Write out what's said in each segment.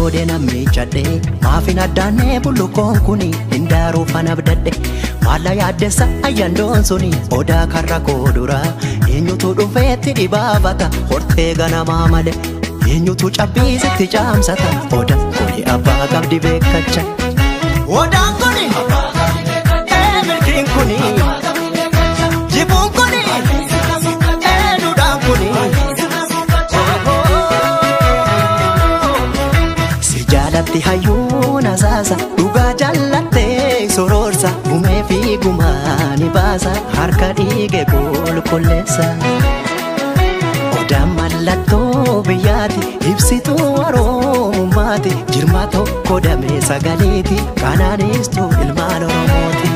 Hoodee namni cadhee maafin addaannee bullukoon kuni hindaaruu fana abdadhe maalla yaaddessa ayyandoon suni odaa karra koo dura eenyutu dhufeetti dhibaafata hortee ganamaa malee eenyutu cabbiisitti caamsata odaan kuni abbaa qabdi beekacha. Odaan kuni milkiin kuni jibuun kuni duudhaan kuni. Si jaalatti hayyuun asaasa dhugaa jaallattee sororsa gumee fi gumaa ni baasa harka dhiige qulqulleessa. Odaan mallattoo biyyaati ibsituu oromummaati jirma tokko damee sagaleeti kanaanistuu ilmaan oromooti.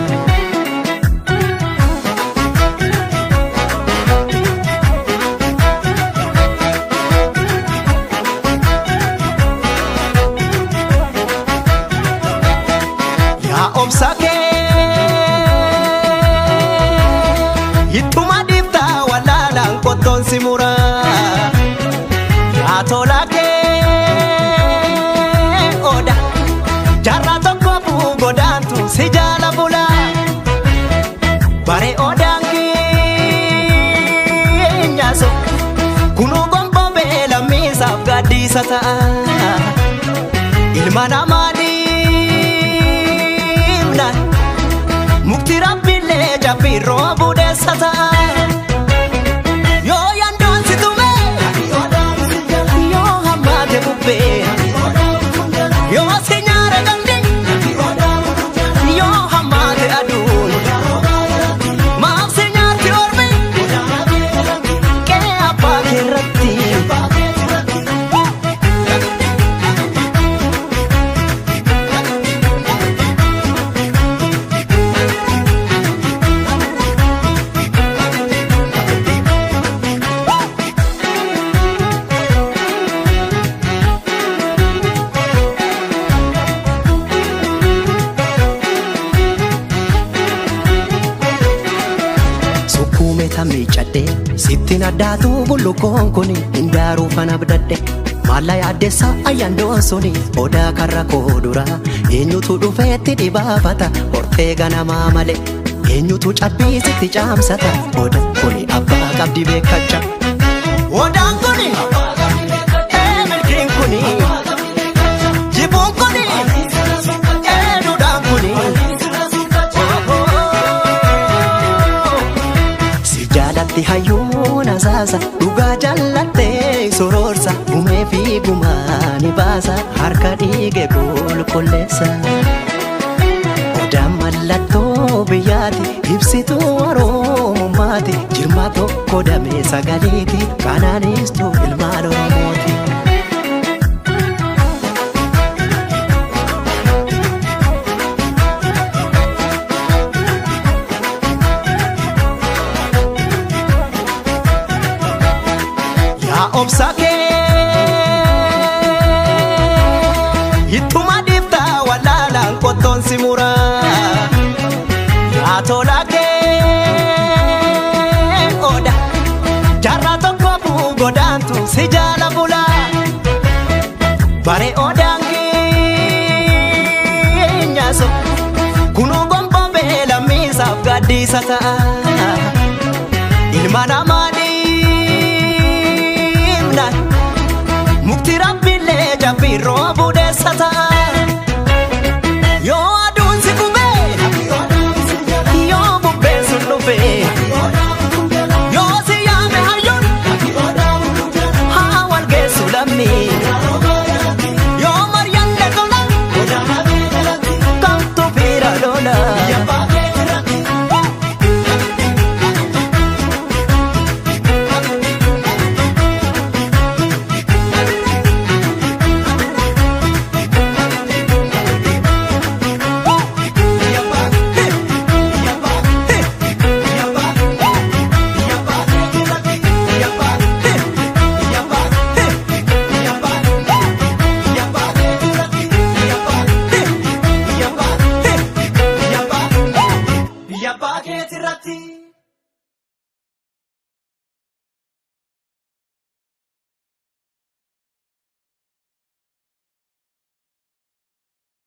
Yaa obsa kee ittuma dhiiftaa wallaalaan qottoon si muraa. Yaa tola kee oda jaarraa tokko godaantu si jaala bula. Bare odaan keenyaaso kunuu gonbobee lammiisaaf gaaddiisa ta'a. Ilma namaa dhiibna mukti rabbiillee jabbiin roobuu deessa ta'a. Yoo yandoon si tume yoo hammaate bubbee yoo si nyaara gamni yoo hammaate aduun maaf si nyaarti ormi qe'ee abbaa keerratti. Sukkuume tamee cadhee sittiin addaatu bullukoon kuni hindaaruu fana abdadhe maalla yaaddessa ayyandoon suni odaa karra koo dura eenyutu dhufeetti dhibaafata hortee ganamaa malee eenyutu cabbiisitti caamsata odaan kuni abbaa qabdi beekacha. Odaan kuni milkiin kuni jibuun kuni duudhaan kuni. Si jaalatti hayyuun asaasa dhugaa jaallattee sororsa gumee fi gumaa ni baasa harka dhiige qulqulleessa. Odaan mallattoo biyyaati ibsituu oromummaati jirma tokko damee sagaleeti kanaanistuu ilmaan oromooti. Yaa obsa kee ittuma dhiiftaa wallaalaan qottoon si muraa. Yaa tola kee oda jaarraa tokko godaantu si jaala bula. Bare odaan keenyaaso kunuu gonbobee lammiisaaf gaaddiisa ta'a. Ilma namaa